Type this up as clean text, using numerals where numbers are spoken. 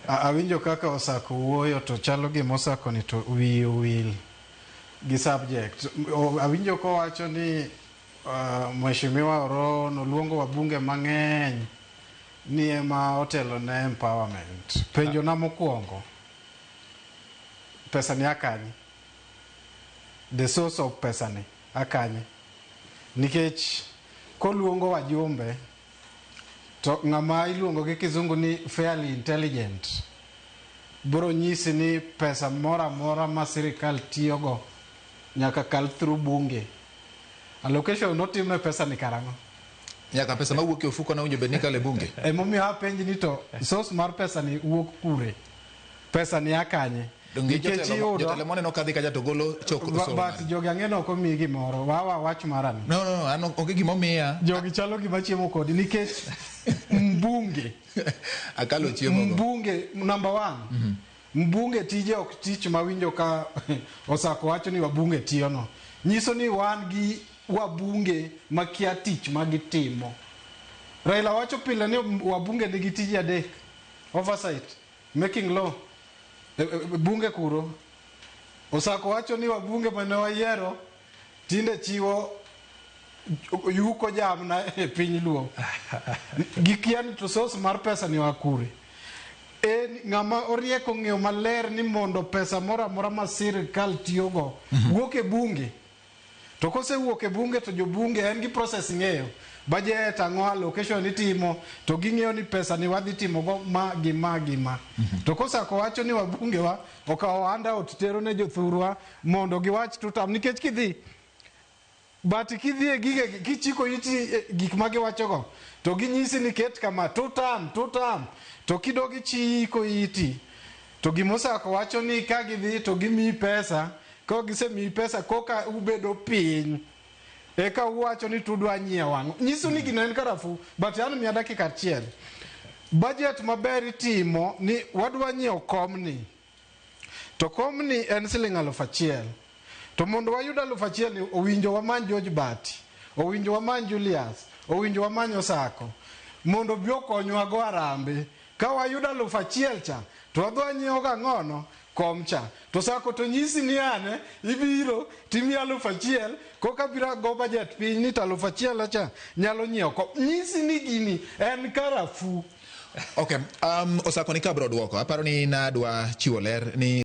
Awinjo kaka Osako wuoyo to chalo gima Osako ni to wiye owil gi subject. Awinjo kowacho ni Mheshimiwa Oro noluongo wabunge mang'eny ni ema otelo ne empowerment. Penjo na mokwongo, pesa ni akanye? The source of pesa ni akanye? Nikech koluongo wajumbe to ng'ama iluongo gi kizungu ni fairly intelligent biro nyisi ni pesa moro amora ma sirikal tiyogo nyaka kal through bunge. Allocation notimne pesa ni karang'o? Nyaka pesa mawuok e ofuko na owinjo bed ni kalo e bunge. Emomiyo apenji ni to source mar pesa ni wuok kure? Pesa ni a kanye? Donge Nikech jotelo iyudo jotelo moneno kadhi kacha to golo chok Ba- osuru but margi. jogi ang'e ni ok omiyi gimoro. Wawa wach marani. No, no, no, an onge gima omiya. Jogi chalo gima chiemo kodi nikech mbunge Akalo chiemo go. Mbunge number one. Mbunge tije ok tich mawinjo ka Osako wacho ni wabunge tiyono. Nyiso ni wan gi wabunge makia tich ma gitimo. Raila wacho pile ni wabunge nigi tije adek. Oversight, making law, bunge kuro. Osako wacho ni wabunge mane wayiero tinde chiwo yuko jamna e piny Luo. Gikia ni to source mar pesa ni oa kure. En ng'ama orieko ng'eyo maler ni mondo pesa moro amora ma sirikal tiyogo wuok e bunge. To kosewuok e bunge to jobunge en gi process ng'eyo. Budget ang'o allocation itimo to ging'eyo ni pesa ni wadhi timo go ma gi ma gi ma. To kosako wacho ni wabunge wa okawo handout tero ne jothurwa mondo giwach tutam nikech kidhi but kidhi e gige kichiko iti e gik ma giwachogo to ginyisi ni ket kama tutam tutam to kidog ichiko iti to gimosako wacho ni ka gidhi to gimiyi pesa ka gisemiyi pesa koka ubedo piny eka uwacho ni tudwa nyiewo ang'o nyiso ni gino en karafuu but an miya dakika achiel budget maber itimo ni wadwa nyiewo komni to komni en siling 1000 to mondo wayud 1000 ni owinjo wamany George Bati owinjo wamany Julius owinjo wamany Osako mondo obi okonywa go arambe ka wayudo 1000 cha to wadhi wanyiewo gang'ono kom cha to Sako to nyisi ni ane ibiro timiyi 1000 koka biro go budget piny ni to 1000 cha nyalo nyiewo kom nyisi ni gini en karafuu. Okay, Osako ni kabro duoko. Aparo ni nadwa chiwo ler ni